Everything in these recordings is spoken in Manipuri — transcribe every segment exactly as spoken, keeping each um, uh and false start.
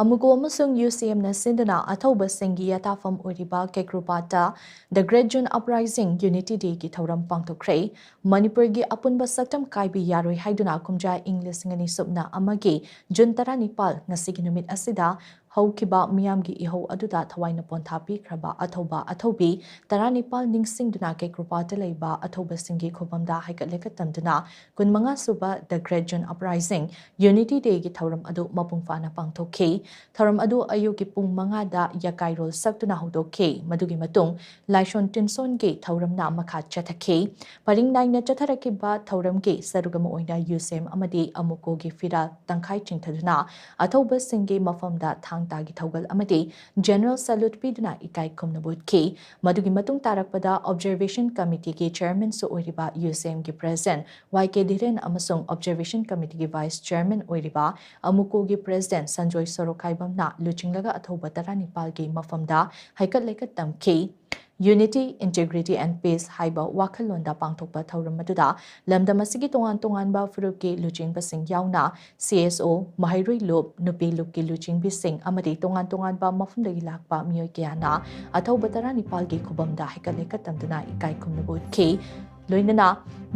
ꯑꯃꯨꯀꯣ ꯑꯃꯁꯨꯡ ꯌꯨ ꯁꯤ ꯑꯦꯝꯅ ꯁꯤꯟꯗꯨꯅ ꯑꯊꯧꯕꯁꯤꯡꯒꯤ ꯌꯥꯇꯥꯐꯝ ꯑꯣꯏꯔꯤꯕ ꯀꯦꯀ꯭ꯔꯨꯄꯥꯠꯇ The Great June Uprising Unity Dayꯒꯤ ꯊꯧꯔꯝ ꯄꯥꯡꯊꯣꯛꯈ꯭ꯔꯦ꯫ ꯃꯅꯤꯄꯨꯔꯒꯤ ꯑꯄꯨꯟꯕ ꯁꯛꯇꯝ ꯀꯥꯏꯕ ꯌꯥꯔꯣꯏ ꯍꯥꯏꯗꯨꯅ ꯀꯨꯝꯖꯥ ꯏꯪ ꯂꯤꯁꯤꯡ ꯑꯅꯤ ꯁꯨꯞꯅ ꯑꯃꯒꯤ ꯖꯨꯟ ꯇꯔꯥꯅꯤꯄꯥꯜ, ꯉꯁꯤꯒꯤ ꯅꯨꯃꯤꯠ ꯑꯁꯤꯗ ꯍꯧꯈꯤꯕ ꯃꯤꯌꯥꯝꯒꯤ ꯏꯍꯧ ꯑꯗꯨꯗ ꯊꯋꯥꯏꯅ ꯄꯣꯟꯊꯥ ꯄꯤꯈ꯭ꯔꯕ ꯑꯊꯧꯕ ꯑꯊꯧꯕꯤ ꯇꯔꯥꯅꯤꯄꯥꯜ ꯅꯤꯡꯁꯤꯡꯗꯨꯅ ꯀꯦꯀ꯭ꯔꯨꯄꯥꯠꯇ ꯂꯩꯕ ꯑꯊꯧꯕꯁꯤꯡꯒꯤ ꯈꯨꯕꯝꯗ ꯍꯩꯀꯠ ꯂꯩꯀꯠ ꯇꯝꯗꯨꯅ ꯀꯨꯟꯃꯉꯥ ꯁꯨꯕ The Great June Uprising Unity Dayꯒꯤ ꯊꯧꯔꯝ ꯑꯗꯨ ꯃꯄꯨꯡ ꯐꯥꯅ ꯄꯥꯡꯊꯣꯛꯈꯤ꯫ ꯊꯧꯔꯝ ꯑꯗꯨ ꯑꯌꯨꯛꯀꯤ ꯄꯨꯡ ꯃꯉꯥꯗ ꯌꯥꯀꯥꯏꯔꯣꯜ ꯁꯛꯇꯨꯅ ꯍꯧꯗꯣꯛꯈꯤ꯫ ꯃꯗꯨꯒꯤ ꯃꯇꯨꯡ ꯂꯥꯏꯁꯣꯟ ꯇꯤꯟꯁꯣꯟꯒꯤ ꯊꯧꯔꯝꯅ ꯃꯈꯥ ꯆꯠꯊꯈꯤ꯫ ꯄꯔꯤꯡ ꯅꯥꯏꯅ ꯆꯠꯊꯔꯛꯈꯤꯕ ꯊꯧꯔꯝꯒꯤ ꯁꯔꯨꯛ ꯑꯃ ꯑꯣꯏꯅ ꯌꯨ ꯁꯤ ꯑꯦꯝ ꯑꯃꯗꯤ ꯑꯃꯨꯀꯣꯒꯤ ꯐꯤꯔꯥꯜ ꯇꯪꯈꯥꯏ ꯆꯤꯡꯊꯗꯨꯅ ꯑꯊꯧꯕꯁꯤꯡꯒꯤ ꯃꯐꯝꯗ ꯊꯥꯡ ꯇꯥꯒꯤ ꯊꯧꯒꯜ ꯑꯃꯗꯤ General Salute ꯄꯤꯗꯨꯅ ꯏꯀꯥꯏ ꯈꯨꯝꯅꯕ ꯎꯠꯈꯤ꯫ ꯃꯗꯨꯒꯤ ꯃꯇꯨꯡ ꯇꯥꯔꯛꯄꯗ Observation Committeeꯒꯤ Chairmanꯁꯨ ꯑꯣꯏꯔꯤꯕ ꯌꯨ ꯁꯤ ꯑꯦꯝꯒꯤ President ꯋꯥꯏ ꯀꯦ ꯙꯤꯔꯦꯟ ꯑꯃꯁꯨꯡ Observation Committeeꯒꯤ Vice Chairman ꯑꯣꯏꯔꯤꯕ ꯑꯃꯨꯀꯣꯒꯤ President ꯁꯟꯖꯣꯏ ꯁꯣꯔꯣꯈꯥꯏꯕꯝꯅ ꯂꯨꯆꯤꯡꯂꯒ ꯑꯊꯧꯕ ꯇꯔꯥꯅꯤꯄꯥꯜꯒꯤ ꯃꯐꯝꯗ ꯍꯩꯀꯠ ꯂꯩꯀꯠ ꯇꯝꯈꯤ꯫ Unity, Integrity and Peace ꯍꯥꯏꯕ ꯋꯥꯈꯜꯂꯣꯟꯗ ꯄꯥꯡꯊꯣꯛꯄ ꯊꯧꯔꯝ ꯑꯗꯨꯗ ꯂꯝꯗꯝ ꯑꯁꯤꯒꯤ ꯇꯣꯉꯥꯟ ꯇꯣꯉꯥꯟꯕ ꯐꯨꯔꯨꯞꯀꯤ ꯂꯨꯆꯤꯡꯕꯁꯤꯡ ꯌꯥꯎꯅ ꯁꯤ ꯑꯦꯁ ꯑꯣ, ꯃꯍꯩꯔꯣꯏ ꯂꯨꯞ, ꯅꯨꯄꯤ ꯂꯨꯞꯀꯤ ꯂꯨꯆꯤꯡꯕꯤꯁꯤꯡ ꯑꯃꯗꯤ ꯇꯣꯉꯥꯟ ꯇꯣꯉꯥꯟꯕ ꯃꯐꯝꯗꯒꯤ ꯂꯥꯛꯄ ꯃꯤꯑꯣꯏ ꯀꯌꯥꯅ ꯑꯊꯧꯕ ꯇꯔꯥꯅꯤꯄꯥꯜꯒꯤ ꯈꯨꯕꯝꯗ ꯍꯩꯀꯠ ꯂꯩꯀꯠ ꯇꯝꯗꯨꯅ ꯏꯀꯥꯏ ꯈꯨꯝꯅꯕ ꯎꯠꯈꯤ꯫ ꯂꯣꯏꯅꯅ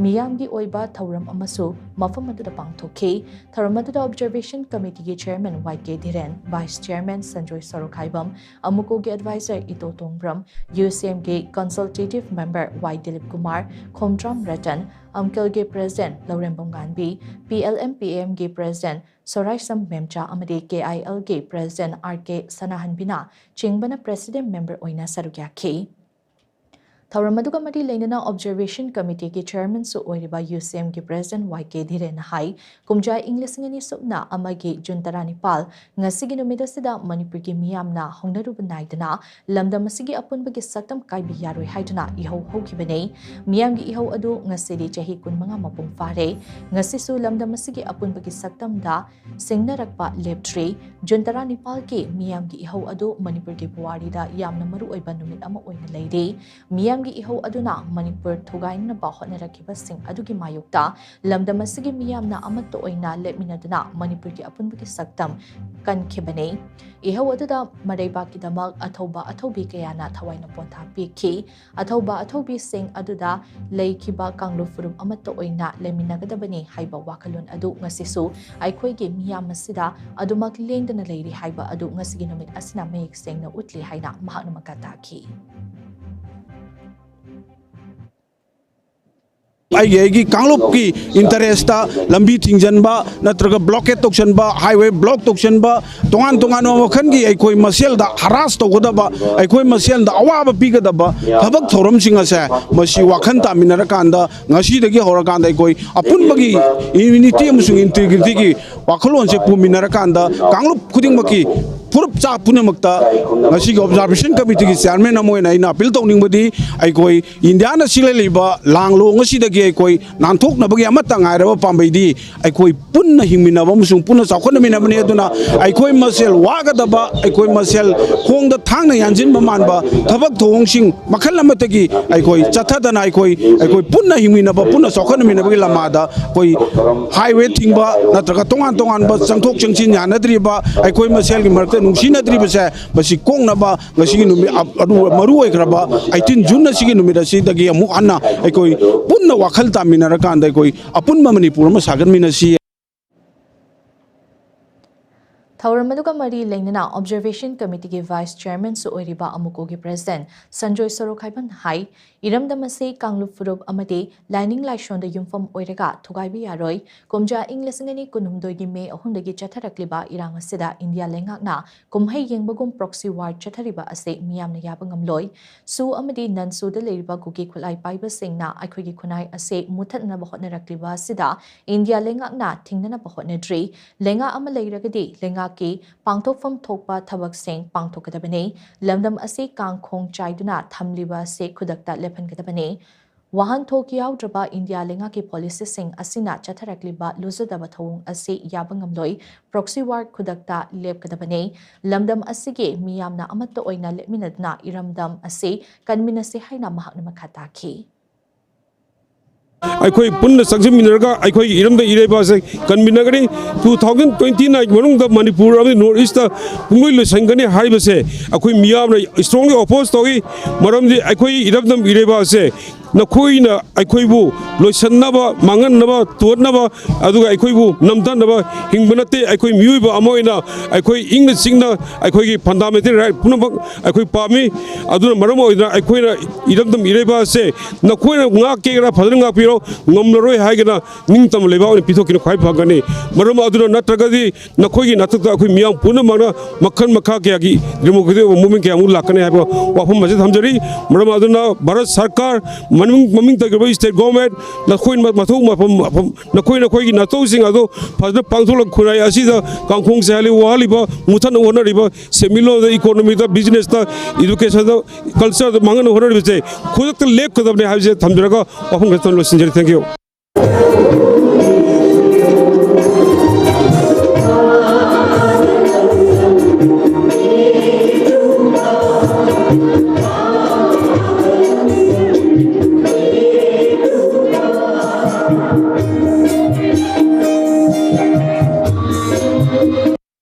ꯃꯤꯌꯥꯝꯒꯤ ꯑꯣꯏꯕ ꯊꯧꯔꯝ ꯑꯃꯁꯨ ꯃꯐꯝ ꯑꯗꯨꯗ ꯄꯥꯡꯊꯣꯛꯈꯤ꯫ ꯊꯧꯔꯝ ꯑꯗꯨꯗ Observation Committeeꯒꯤ Chairman Y K Dhiren, Vice Chairman Sanjoy Sorokhaibam, ꯑꯃꯨꯀꯣꯒꯤ Advisor Ito Tongbram, U C ꯑꯦꯝꯒꯤ Consultative Member Y Dilip Kumar, Khomdram Ratan, ꯑꯝꯀꯦꯜꯒꯤ President Lourembam Nganbi, P L M P ꯑꯦꯝꯒꯤ President ꯁꯣꯔꯥꯏꯁꯝ ꯃꯦꯝꯆꯥ ꯑꯃꯗꯤ ꯀꯦ ꯑꯥꯏ ꯑꯦꯜꯒꯤ President ꯑꯥꯔ ꯀꯦ ꯁꯅꯥꯍꯟꯕꯤꯅ ꯆꯤꯡꯕꯅ President Member ꯑꯣꯏꯅ ꯁꯔꯨꯛ ꯌꯥꯈꯤ꯫ ꯊꯧꯔꯝ ꯑꯗꯨꯒ ꯃꯔꯤ ꯂꯩꯅꯅ Observation Committeeꯒꯤ Chairmanꯁꯨ ꯑꯣꯏꯔꯤꯕ ꯌꯨ ꯁꯤ ꯑꯦꯝꯒꯤ President ꯋꯥꯏ ꯀꯦ ꯙꯤꯔꯦꯟꯅ ꯍꯥꯏ, ꯀꯨꯝꯖꯥ ꯏꯪ ꯂꯤꯁꯤꯡ ꯑꯅꯤ ꯁꯨꯞꯅ ꯑꯃꯒꯤ ꯖꯨꯟ ꯇꯔꯥꯅꯤꯄꯥꯜ, ꯉꯁꯤꯒꯤ ꯅꯨꯃꯤꯠ ꯑꯁꯤꯗ ꯃꯅꯤꯄꯨꯔꯒꯤ ꯃꯤꯌꯥꯝꯅ ꯍꯧꯅꯔꯨꯕ ꯅꯥꯏꯗꯅ ꯂꯝꯗꯝ ꯑꯁꯤꯒꯤ ꯑꯄꯨꯟꯕꯒꯤ ꯁꯛꯇꯝ ꯀꯥꯏꯕ ꯌꯥꯔꯣꯏ ꯍꯥꯏꯗꯨꯅ ꯏꯍꯧ ꯍꯧꯈꯤꯕꯅꯤ꯫ ꯃꯤꯌꯥꯝꯒꯤ ꯏꯍꯧ ꯑꯗꯨ ꯉꯁꯤꯗꯤ ꯆꯍꯤ ꯀꯨꯟꯃꯉꯥ ꯃꯄꯨꯡ ꯐꯥꯔꯦ꯫ ꯉꯁꯤꯁꯨ ꯂꯝꯗꯝ ꯑꯁꯤꯒꯤ ꯑꯄꯨꯟꯕꯒꯤ ꯁꯛꯇꯝꯗ ꯁꯤꯡꯅꯔꯛꯄ ꯂꯦꯞꯇ꯭ꯔꯤ꯫ ꯖꯨꯟ ꯇꯔꯥꯅꯤꯄꯥꯜꯒꯤ ꯃꯤꯌꯥꯝꯒꯤ ꯏꯍꯧ ꯑꯗꯨ ꯃꯅꯤꯄꯨꯔꯒꯤ ꯄꯨꯋꯥꯔꯤꯗ ꯌꯥꯝꯅ ꯃꯔꯨꯑꯣꯏꯕ ꯅꯨꯃꯤꯠ ꯑꯃ ꯑꯣꯏꯅ ꯂꯩꯔꯤ꯫ ꯃꯤꯌꯥꯝ ꯒꯤ ꯏꯍꯧ ꯑꯗꯨꯅ ꯃꯅꯤꯄꯨꯔ ꯊꯨꯒꯥꯏꯅꯅꯕ ꯍꯣꯠꯅꯔꯛꯈꯤꯕꯁꯤꯡ ꯑꯗꯨꯒꯤ ꯃꯥꯌꯣꯛꯇ ꯂꯝꯗꯝ ꯑꯁꯤꯒꯤ ꯃꯤꯌꯥꯝꯅ ꯑꯃꯠꯇ ꯑꯣꯏꯅ ꯂꯦꯞꯃꯤꯟꯅꯗꯨꯅ ꯃꯅꯤꯄꯨꯔꯒꯤ ꯑꯄꯨꯟꯕꯒꯤ ꯁꯛꯇꯝ ꯀꯟꯈꯤꯕꯅꯤ꯫ ꯏꯍꯧ ꯑꯗꯨꯗ ꯃꯔꯩꯕꯥꯛꯀꯤꯗꯃꯛ ꯑꯊꯧꯕ ꯑꯊꯧꯕꯤ ꯀꯌꯥꯅ ꯊꯋꯥꯏꯅ ꯄꯣꯟꯊꯥ ꯄꯤꯈꯤ꯫ ꯑꯊꯧꯕ ꯑꯊꯧꯕꯤꯁꯤꯡ ꯑꯗꯨꯗ ꯂꯩꯈꯤꯕ ꯀꯥꯡꯂꯨꯞ ꯐꯨꯔꯨꯞ ꯑꯃꯠꯇ ꯑꯣꯏꯅ ꯂꯩꯃꯤꯟꯅꯒꯗꯕꯅꯤ ꯍꯥꯏꯕ ꯋꯥꯈꯜꯂꯣꯟ ꯑꯗꯨ ꯉꯁꯤꯁꯨ ꯑꯩꯈꯣꯏꯒꯤ ꯃꯤꯌꯥꯝ ꯑꯁꯤꯗ ꯑꯗꯨꯃꯛ ꯂꯦꯡꯗꯅ ꯂꯩꯔꯤ ꯍꯥꯏꯕ ꯑꯗꯨ ꯉꯁꯤꯒꯤ ꯅꯨꯃꯤꯠ ꯑꯁꯤꯅ ꯃꯌꯦꯛ ꯁꯦꯡꯅ ꯎꯠꯂꯤ ꯍꯥꯏꯅ ꯃꯍꯥꯛꯅ ꯃꯈꯥ ꯇꯥꯈꯤ꯫ ꯑꯩꯒꯤ ꯑꯩꯒꯤ ꯀꯥꯡꯂꯨꯞꯀꯤ ꯏꯟꯇꯔꯦꯁꯇ ꯂꯝꯕꯤ ꯊꯤꯡꯖꯤꯟꯕ ꯅꯠꯇ꯭ꯔꯒ ꯕ꯭ꯂꯣꯀꯦꯠ ꯇꯧꯁꯟꯕ, ꯍꯥꯏꯋꯦ ꯕ꯭ꯂꯣꯛ ꯇꯧꯁꯟꯕ, ꯇꯣꯉꯥꯟ ꯇꯣꯉꯥꯟꯕ ꯃꯈꯜꯒꯤ ꯑꯩꯈꯣꯏ ꯃꯁꯦꯜꯗ ꯍꯔꯥꯁ ꯇꯧꯒꯗꯕ, ꯑꯩꯈꯣꯏ ꯃꯁꯦꯜꯗ ꯑꯋꯥꯕ ꯄꯤꯒꯗꯕ ꯊꯕꯛ ꯊꯧꯔꯝꯁꯤꯡ ꯑꯁꯦ ꯃꯁꯤ ꯋꯥꯈꯜ ꯇꯥꯃꯤꯟꯅꯔꯀꯥꯟꯗ ꯉꯁꯤꯗꯒꯤ ꯍꯧꯔꯀꯥꯟꯗ ꯑꯩꯈꯣꯏ ꯑꯄꯨꯟꯕꯒꯤ ꯌꯨꯅꯤꯇꯤ ꯑꯃꯁꯨꯡ ꯏꯟꯇꯤꯒ꯭ꯔꯤꯇꯤꯒꯤ ꯋꯥꯈꯜꯂꯣꯟꯁꯦ ꯄꯨꯃꯤꯟꯅꯔꯀꯥꯟꯗ ꯀꯥꯡꯂꯨꯞ ꯈꯨꯗꯤꯡꯃꯛꯀꯤ ꯐꯨꯔꯨꯞ ꯆꯥ ꯄꯨꯝꯅꯃꯛꯇ ꯉꯁꯤꯒꯤ ꯑꯣꯕꯖꯥꯔꯕꯦꯁꯟ ꯀꯃꯤꯇꯤꯒꯤ ꯆꯤꯌꯥꯔꯃꯦꯟ ꯑꯃ ꯑꯣꯏꯅ ꯑꯩꯅ ꯑꯄꯤꯜ ꯇꯧꯅꯤꯡꯕꯗꯤ ꯑꯩꯈꯣꯏ ꯏꯟꯗꯤꯌꯥꯅ ꯁꯤꯜꯂꯛꯂꯤꯕ ꯂꯥꯡꯂꯣꯡ ꯑꯁꯤꯗꯒꯤ ꯑꯩꯈꯣꯏ ꯅꯥꯟꯊꯣꯛꯅꯕꯒꯤ ꯑꯃꯠꯇ ꯉꯥꯏꯔꯕ ꯄꯥꯝꯕꯩꯗꯤ ꯑꯩꯈꯣꯏ ꯄꯨꯟꯅ ꯍꯤꯡꯃꯤꯟꯅꯕ ꯑꯃꯁꯨꯡ ꯄꯨꯟꯅ ꯆꯥꯎꯈꯠꯅꯃꯤꯟꯅꯕꯅꯤ꯫ ꯑꯗꯨꯅ ꯑꯩꯈꯣꯏ ꯃꯁꯦꯜ ꯋꯥꯒꯗꯕ, ꯑꯩꯈꯣꯏ ꯃꯁꯦꯜ ꯈꯣꯡꯗ ꯊꯥꯡꯅ ꯌꯥꯟꯁꯤꯟꯕ ꯃꯥꯟꯕ ꯊꯕꯛ ꯊꯧꯑꯣꯡꯁꯤꯡ ꯃꯈꯜ ꯑꯃꯠꯇꯒꯤ ꯑꯩꯈꯣꯏ ꯆꯠꯊꯗꯅ ꯑꯩꯈꯣꯏ, ꯑꯩꯈꯣꯏ ꯄꯨꯟꯅ ꯍꯤꯡꯃꯤꯟꯅꯕ, ꯄꯨꯟꯅ ꯆꯥꯎꯈꯠꯅꯃꯤꯟꯅꯕꯒꯤ ꯂꯝꯃꯥꯗ ꯑꯩꯈꯣꯏ ꯍꯥꯏꯋꯦ ꯊꯤꯡꯕ ꯅꯠꯇ꯭ꯔꯒ ꯇꯣꯉꯥꯟ ꯇꯣꯉꯥꯟꯕ ꯆꯪꯊꯣꯛ ꯆꯪꯁꯤꯟ ꯌꯥꯅꯗ꯭ꯔꯤꯕ, ꯑꯩꯈꯣꯏ ꯃꯁꯦꯜꯒꯤ ꯃꯔꯛꯇ ꯅꯨꯡꯁꯤꯅꯗ꯭ꯔꯤꯕꯁꯦ ꯃꯁꯤ ꯀꯣꯛꯅꯕ ꯉꯁꯤꯒꯤ ꯅꯨꯃꯤꯠ ꯑ-, ꯑꯔꯨ-, ꯃꯔꯨ ꯑꯣꯏꯈ꯭ꯔꯕ ꯑꯩꯇꯤꯟ ꯖꯨꯟ ꯑꯁꯤꯒꯤ ꯅꯨꯃꯤꯠ ꯑꯁꯤꯗꯒꯤ ꯑꯃꯨꯛ ꯍꯟꯅ ꯑꯩꯈꯣꯏ ꯄꯨꯟꯅ ꯋꯥꯈꯜ ꯇꯥꯃꯤꯟꯅꯔꯀꯥꯟꯗ ꯑꯩꯈꯣꯏ ꯑꯄꯨꯟꯕ ꯃꯅꯤꯄꯨꯔ ꯑꯃ ꯁꯥꯒꯠꯃꯤꯟꯅꯁꯤ꯫ ꯊꯧꯔꯝ ꯑꯗꯨꯒ ꯃꯔꯤ ꯂꯩꯅꯅ ꯑꯣꯕꯖꯔꯕꯦꯁꯟ ꯀꯃꯤꯇꯤꯒꯤ ꯚꯥꯏꯁ ꯆꯤꯌꯥꯔꯃꯦꯟꯁꯨ ꯑꯣꯏꯔꯤꯕ ꯑꯃꯨꯀꯣꯒꯤ ꯄ꯭ꯔꯦꯁꯤꯗꯦꯟꯠ ꯁꯟꯖꯣꯏ ꯁꯣꯔꯣꯈꯥꯏꯕꯝꯅ ꯍꯥꯏ, ꯏꯔꯝꯗꯝ ꯑꯁꯤ ꯀꯥꯡꯂꯨꯞ ꯐꯨꯔꯨꯞ ꯑꯃꯗꯤ ꯂꯥꯏꯅꯤꯡ ꯂꯥꯏꯁꯣꯟꯗ ꯌꯨꯝꯐꯝ ꯑꯣꯏꯔꯒ ꯊꯨꯒꯥꯏꯕ ꯌꯥꯔꯣꯏ꯫ ꯀꯨꯝꯖꯥ ꯏꯪ ꯂꯤꯁꯤꯡ ꯑꯅꯤ ꯀꯨꯟꯍꯨꯝꯗꯣꯏꯒꯤ ꯃꯦ ꯑꯍꯨꯝꯗꯒꯤ ꯆꯠꯊꯔꯛꯂꯤꯕ ꯏꯔꯥꯡ ꯑꯁꯤꯗ ꯏꯟꯗꯤꯌꯥ ꯂꯩꯉꯥꯛꯅ ꯀꯨꯝꯍꯩ ꯌꯦꯡꯕꯒꯨꯝ ꯄ꯭ꯔꯣꯛꯁꯤ ꯋꯥꯔ ꯆꯠꯊꯔꯤꯕ ꯑꯁꯤ ꯃꯤꯌꯥꯝꯅ ꯌꯥꯕ ꯉꯝꯂꯣꯏ꯫ ꯁꯨ ꯑꯃꯗꯤ ꯅꯟ ꯁꯨꯗ ꯂꯩꯔꯤꯕ ꯀꯨꯀꯤ ꯈꯨꯠꯂꯥꯏ ꯄꯥꯏꯕꯁꯤꯡꯅ ꯑꯩꯈꯣꯏꯒꯤ ꯈꯨꯟꯅꯥꯏ ꯑꯁꯤ ꯃꯨꯊꯠꯅꯕ ꯍꯣꯠꯅꯔꯛꯂꯤꯕ ꯑꯁꯤꯗ ꯏꯟꯗꯤꯌꯥ ꯂꯩꯉꯥꯛꯅ ꯊꯤꯡꯅꯅꯕ ꯍꯣꯠꯅꯗ꯭ꯔꯤ꯫ ꯂꯩꯉꯥꯛ ꯑꯃ ꯂꯩꯔꯒꯗꯤ ꯂꯩꯉꯥꯛꯀꯤ ꯄꯥꯡꯊꯣꯛꯐꯝ ꯊꯣꯛꯄ ꯊꯕꯛꯁꯤꯡ ꯄꯥꯡꯊꯣꯛꯀꯗꯕꯅꯤ꯫ ꯂꯝꯗꯝ ꯑꯁꯤ ꯀꯥꯡꯈꯣꯡ ꯆꯥꯏꯗꯨꯅ ꯊꯝꯂꯤꯕ ꯑꯁꯤ ꯈꯨꯗꯛꯇ ꯂꯦꯞꯍꯟꯒꯗꯕꯅꯤ꯫ ꯋꯥꯍꯟꯊꯣꯛ ꯌꯥꯎꯗ꯭ꯔꯕ ꯏꯟꯗꯤꯌꯥ ꯂꯩꯉꯥꯛꯀꯤ ꯄꯣꯂꯤꯁꯤꯁꯤꯡ ꯑꯁꯤꯅ ꯆꯠꯊꯔꯛꯂꯤꯕ ꯂꯨꯖꯗꯕ ꯊꯧꯑꯣꯡ ꯑꯁꯤ ꯌꯥꯕ ꯉꯝꯂꯣꯏ꯫ ꯄ꯭ꯔꯣꯛꯁꯤ ꯋꯥꯔ ꯈꯨꯗꯛꯇ ꯂꯦꯞꯀꯗꯕꯅꯤ꯫ ꯂꯝꯗꯝ ꯑꯁꯤꯒꯤ ꯃꯤꯌꯥꯝꯅ ꯑꯃꯠꯇ ꯑꯣꯏꯅ ꯂꯦꯞꯃꯤꯟꯅꯗꯨꯅ ꯏꯔꯝꯗꯝ ꯑꯁꯤ ꯀꯟꯃꯤꯟꯅꯁꯤ ꯍꯥꯏꯅ ꯃꯍꯥꯛꯅ ꯃꯈꯥ ꯇꯥꯈꯤ꯫ ꯑꯩꯈꯣꯏ ꯄꯨꯟꯅ ꯆꯪꯁꯤꯟꯃꯤꯟꯅꯔꯒ ꯑꯩꯈꯣꯏꯒꯤ ꯏꯔꯝꯗꯝ ꯏꯔꯩꯕꯥꯛ ꯑꯁꯤ ꯀꯟꯃꯤꯟꯅꯒꯅꯤ꯫ Two thousand twenty nine ꯃꯅꯨꯡꯗ ꯃꯅꯤꯄꯨꯔ ꯑꯃꯗꯤ ꯅꯣꯔꯠ ꯏꯁꯇ ꯄꯨꯡꯂꯣꯏ ꯂꯣꯏꯁꯤꯟꯒꯅꯤ ꯍꯥꯏꯕꯁꯦ ꯑꯩꯈꯣꯏ ꯃꯤꯌꯥꯝꯅ strongly oppose ꯇꯧꯏ꯫ ꯃꯔꯝꯗꯤ ꯑꯩꯈꯣꯏ ꯏꯔꯝꯗꯝ ꯏꯔꯩꯕꯥꯛ ꯑꯁꯦ ꯅꯈꯣꯏꯅ ꯑꯩꯈꯣꯏꯕꯨ ꯂꯣꯏꯁꯤꯟꯅꯕ, ꯃꯥꯡꯍꯟꯅꯕ, ꯇꯣꯠꯅꯕ, ꯑꯗꯨꯒ ꯑꯩꯈꯣꯏꯕꯨ ꯅꯝꯊꯅꯕ ꯍꯤꯡꯕ ꯅꯠꯇꯦ꯫ ꯑꯩꯈꯣꯏ ꯃꯤꯑꯣꯏꯕ ꯑꯃ ꯑꯣꯏꯅ ꯑꯩꯈꯣꯏ ꯏꯪꯅ ꯆꯤꯛꯅ ꯑꯩꯈꯣꯏꯒꯤ fundamental right ꯄꯨꯝꯅꯃꯛ ꯑꯩꯈꯣꯏ ꯄꯥꯝꯃꯤ꯫ ꯑꯗꯨꯅ ꯃꯔꯝ ꯑꯣꯏꯗꯨꯅ ꯑꯩꯈꯣꯏꯅ ꯏꯔꯝꯗꯝ ꯏꯔꯩꯕꯥꯛ ꯑꯁꯦ ꯅꯈꯣꯏꯅ ꯉꯥꯛꯀꯦꯔꯥ ꯐꯖꯅ ꯉꯥꯛꯄꯤꯔꯣ, ꯉꯝꯂꯔꯣꯏ ꯍꯥꯏꯒꯅ ꯅꯤꯡꯇꯝꯕ ꯂꯩꯕꯥꯛ ꯑꯣꯏꯅ ꯄꯤꯊꯣꯛꯈꯤꯅ ꯈ꯭ꯋꯥꯏ ꯐꯒꯅꯤ꯫ ꯃꯔꯝ ꯑꯗꯨꯅ ꯅꯠꯇ꯭ꯔꯒꯗꯤ ꯅꯈꯣꯏꯒꯤ ꯅꯥꯊꯛꯇ ꯑꯩꯈꯣꯏ ꯃꯤꯌꯥꯝ ꯄꯨꯝꯅꯃꯛꯅ ꯃꯈꯜ ꯃꯈꯥ ꯀꯌꯥꯒꯤ democratic ꯑꯣꯏꯕ movement ꯀꯌꯥꯃꯨꯛ ꯂꯥꯛꯀꯅꯤ ꯍꯥꯏꯕ ꯋꯥꯐꯝ ꯑꯁꯤ ꯊꯝꯖꯔꯤ꯫ ꯃꯔꯝ ꯑꯗꯨꯅ ꯚꯥꯔꯠ ꯁꯔꯀꯥꯔ ꯃꯃꯤꯡ ꯃꯃꯤꯡ ꯇꯥꯈꯤꯕ state government, ꯅꯈꯣꯏ ꯃꯊꯧ ꯃꯐꯝ ꯃꯐꯝ ꯅꯈꯣꯏ ꯅꯈꯣꯏꯒꯤ ꯅꯥꯊꯧꯁꯤꯡ ꯑꯗꯨ ꯐꯖꯅ ꯄꯥꯡꯊꯣꯛꯂꯒ ꯈꯨꯟꯅꯥꯏ ꯑꯁꯤꯗ ꯀꯥꯡꯈꯣꯡ ꯆꯥꯏꯍꯜꯂꯤ, ꯋꯥꯍꯜꯂꯤꯕ, ꯃꯨꯊꯠꯅꯕ ꯍꯣꯠꯅꯔꯤꯕ ꯁꯦꯟꯃꯤꯠꯂꯣꯟꯗ, economy ꯗ, business ꯇ, education ꯗ, culture ꯗ ꯃꯥꯡꯍꯟꯅꯕ ꯍꯣꯠꯅꯔꯤꯕꯁꯦ ꯈꯨꯗꯛꯇ ꯂꯦꯞꯀꯗꯕꯅꯤ ꯍꯥꯏꯕꯁꯦ ꯊꯝꯖꯔꯒ ꯋꯥꯐꯝ ꯈꯔ ꯂꯣꯏꯁꯤꯟꯖꯔꯤ꯫ Thank you꯫